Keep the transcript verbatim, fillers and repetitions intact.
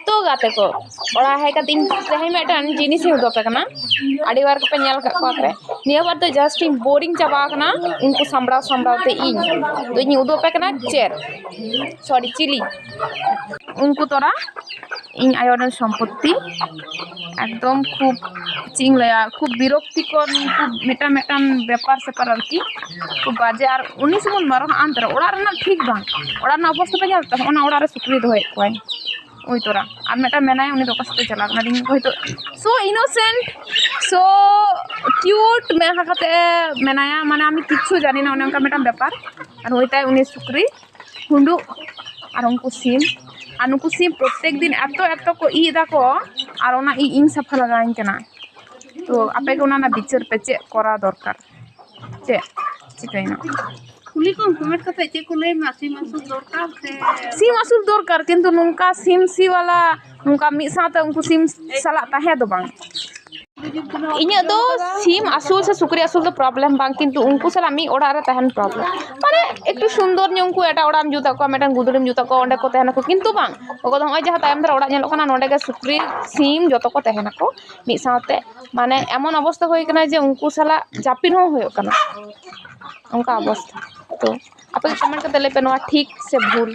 ᱛᱚ ᱜᱟᱛᱮ ᱠᱚ, ᱚᱲᱟᱜ ᱦᱮᱡ ᱠᱟᱛᱮ ᱤᱧ ᱛᱮᱦᱮᱧ ᱢᱤᱫᱴᱟᱝ ᱡᱤᱱᱤᱥ ᱤᱧ ᱩᱫᱩᱜ ᱟᱯᱮ ᱠᱟᱱᱟ᱾ ᱟᱹᱰᱤ ᱵᱟᱨ ᱜᱮᱯᱮ ᱧᱮᱞ ᱟᱠᱟᱫ ᱠᱚᱣᱟ ᱯᱮ᱾ ᱱᱤᱭᱟᱹ ᱵᱟᱨ ᱫᱚ just ᱤᱧ bore ᱤᱧ ᱪᱟᱵᱟ ᱟᱠᱟᱱᱟ ᱩᱱᱠᱩ ᱥᱟᱢᱵᱲᱟᱣ ᱥᱟᱢᱵᱲᱟᱣ ᱛᱮ ᱤᱧ᱾ ᱛᱚ ᱤᱧ ᱩᱫᱩᱜ ᱟᱯᱮ ᱠᱟᱱᱟ ᱪᱮᱫ, sorry, ᱪᱤᱞᱤ᱾ ᱩᱱᱠᱩ ᱛᱚᱨᱟ ᱤᱧ ᱟᱭᱳ ᱨᱮᱱ ᱥᱚᱢᱯᱚᱛᱛᱤ᱾ ᱮᱠᱫᱚᱢ ᱠᱷᱩᱵ, ᱪᱮᱫ ᱤᱧ ᱞᱟᱹᱭᱟ, ᱠᱷᱩᱵ ᱵᱤᱨᱚᱠᱛᱤᱠᱚᱨ ᱩᱱᱠᱩ ᱢᱤᱫᱴᱟᱝ ᱢᱤᱫᱴᱟᱝ ᱵᱮᱯᱟᱨ ᱥᱮᱯᱟᱨ ᱟᱨᱠᱤ᱾ ᱠᱷᱩᱵ ᱵᱟᱡᱮ᱾ ᱟᱨ ᱩᱱᱤ ᱥᱩᱢᱩᱝ ᱢᱟᱨᱚ ᱦᱟᱸᱜ ᱟᱱᱛᱮ ᱨᱮ ᱚᱲᱟᱜ ᱨᱮᱱᱟᱜ ᱴᱷᱤᱠ ᱵᱟᱝ, ᱚᱲᱟᱜ ᱨᱮᱱᱟᱜ ᱚᱵᱚᱥᱛᱟ ᱯᱮ ᱧᱮᱞ ᱛᱟᱦᱮᱸ, ᱚᱱᱟ ᱚᱲᱟᱜ ᱨᱮ ᱥᱩᱠᱨᱤ ᱫᱚᱦᱚᱭᱮᱫ ᱠᱚᱣᱟᱭ᱾ ᱳᱭ ᱛᱚᱨᱟ᱾ ᱟᱨ ᱢᱤᱫᱴᱟᱝ ᱢᱮᱱᱟᱭᱟ, ᱩᱱᱤ ᱫᱚ ᱚᱠᱟ ᱥᱮᱫ ᱪᱟᱞᱟᱣ ᱠᱟᱱᱟ, ᱦᱚᱭᱛᱳ so innocent, so cute ᱢᱮᱱ ᱠᱟᱛᱮ ᱢᱮᱱᱟᱭᱟ, ᱢᱟᱱᱮ ᱟᱢ ᱠᱤᱪᱷᱩ ᱡᱟᱱᱤ ᱱᱟ, ᱚᱱᱮ ᱚᱱᱠᱟ ᱢᱤᱫᱴᱟᱝ ᱵᱮᱯᱟᱨ᱾ ᱟᱨ ᱦᱳᱭ ᱛᱟᱭ ᱩᱱᱤ ᱥᱩᱠᱨᱤ ᱦᱩᱰᱩᱜ ᱟᱨ ᱩᱱᱠᱩ ᱥᱤᱢ, ᱟᱨ ᱱᱩᱠᱩ ᱥᱤᱢ ᱯᱨᱚᱛᱮᱠ ᱫᱤᱱ ᱮᱛᱚ ᱮᱛᱚ ᱠᱚ ᱤᱡ ᱮᱫᱟ ᱠᱚ, ᱟᱨ ᱚᱱᱟ ᱤᱡ ᱤᱧ ᱥᱟᱯᱷᱟ ᱞᱟᱜᱟᱣᱤᱧ ᱠᱟᱱᱟ᱾ ᱛᱚ ᱟᱯᱮ ᱜᱮ ᱚᱱᱟ ᱨᱮᱱᱟᱜ ᱵᱤᱪᱟᱹᱨ ᱯᱮ, ᱪᱮᱫ ᱠᱚᱨᱟᱣ ᱫᱚᱨᱠᱟᱨ, ᱪᱮᱫ ᱪᱤᱠᱟᱹᱭᱮᱱᱟ? ᱠᱩᱞᱤ ᱠᱚᱢ, comment ᱠᱟᱛᱮ ᱪᱮᱫ ᱠᱚ ᱞᱟᱹᱭ ᱢᱟ, ᱥᱤᱢ ᱟᱹᱥᱩᱞ ᱫᱚᱨᱠᱟᱨ ᱥᱮ? ᱥᱤᱢ ᱟᱹᱥᱩᱞ ᱫᱚᱨᱠᱟᱨ, ᱠᱤᱱᱛᱩ ᱱᱚᱝᱠᱟ ᱥᱤᱢ ᱥᱤ ᱣᱟᱞᱟ, ᱱᱚᱝᱠᱟ ᱢᱤᱫ ᱥᱟᱶᱛᱮ ᱩᱱᱠᱩ ᱥᱤᱢ ᱥᱟᱞᱟᱜ ᱛᱟᱦᱮᱸ ᱫᱚ ᱵᱟᱝ᱾ ᱤᱧᱟᱹᱜ ᱫᱚ ᱥᱤᱢ ᱟᱹᱥᱩᱞ ᱥᱮ ᱥᱩᱠᱨᱤ ᱟᱹᱥᱩᱞ ᱫᱚ problem ᱵᱟᱝ, ᱠᱤᱱᱛᱩ ᱩᱱᱠᱩ ᱥᱟᱞᱟᱜ ᱢᱤᱫ ᱚᱲᱟᱜ ᱨᱮ ᱛᱟᱦᱮᱱ problem᱾ ᱢᱟᱱᱮ ᱮᱠᱴᱩ ᱥᱩᱱᱫᱚᱨ ᱧᱚᱜ ᱩᱱᱠᱩ ᱮᱴᱟᱜ ᱚᱲᱟᱜ ᱮᱢ ᱡᱩᱛ ᱟᱠᱚᱣᱟ, ᱢᱤᱫᱴᱟᱝ ᱜᱩᱫᱲᱤᱢ ᱡᱩᱛ ᱟᱠᱚᱣᱟ, ᱚᱸᱰᱮ ᱠᱚ ᱛᱟᱦᱮᱱᱟᱠᱚ, ᱠᱤᱱᱛᱩ ᱵᱟᱝ, ᱚᱠᱚᱭ ᱫᱚ ᱱᱚᱜᱼᱚᱭ ᱡᱟᱦᱟᱸ ᱛᱟᱭᱚᱢ ᱫᱟᱨᱟ ᱚᱲᱟᱜ ᱧᱮᱞᱚᱜ ᱠᱟᱱᱟ, ᱱᱚᱸᱰᱮ ᱜᱮ ᱥᱩᱠᱨᱤ ᱥᱤᱢ ᱡᱚᱛᱚ ᱠᱚ ᱛᱟᱦᱮᱱᱟᱠᱚ ᱢᱤᱫ ᱥᱟᱶᱛᱮ᱾ ᱢᱟᱱᱮ ᱮᱢᱚᱱ ᱚᱵᱚᱥᱛᱟ ᱦᱩᱭ ᱠᱟᱱᱟ ᱡᱮ ᱩᱱᱠᱩ ᱥᱟᱞᱟᱜ ᱡᱟᱹᱯᱤᱫ ᱦᱚᱸ ᱦᱩᱭᱩᱜ ᱠᱟᱱᱟ, ᱚᱱᱠᱟ ᱚᱵᱚᱥᱛᱟ᱾ ᱛᱚ ᱟᱯᱮ ᱜᱮ comment ᱠᱟᱛᱮ ᱞᱟᱹᱭ ᱯᱮ, ᱱᱚᱣᱟ ᱴᱷᱤᱠ ᱥᱮ ᱵᱷᱩᱞ?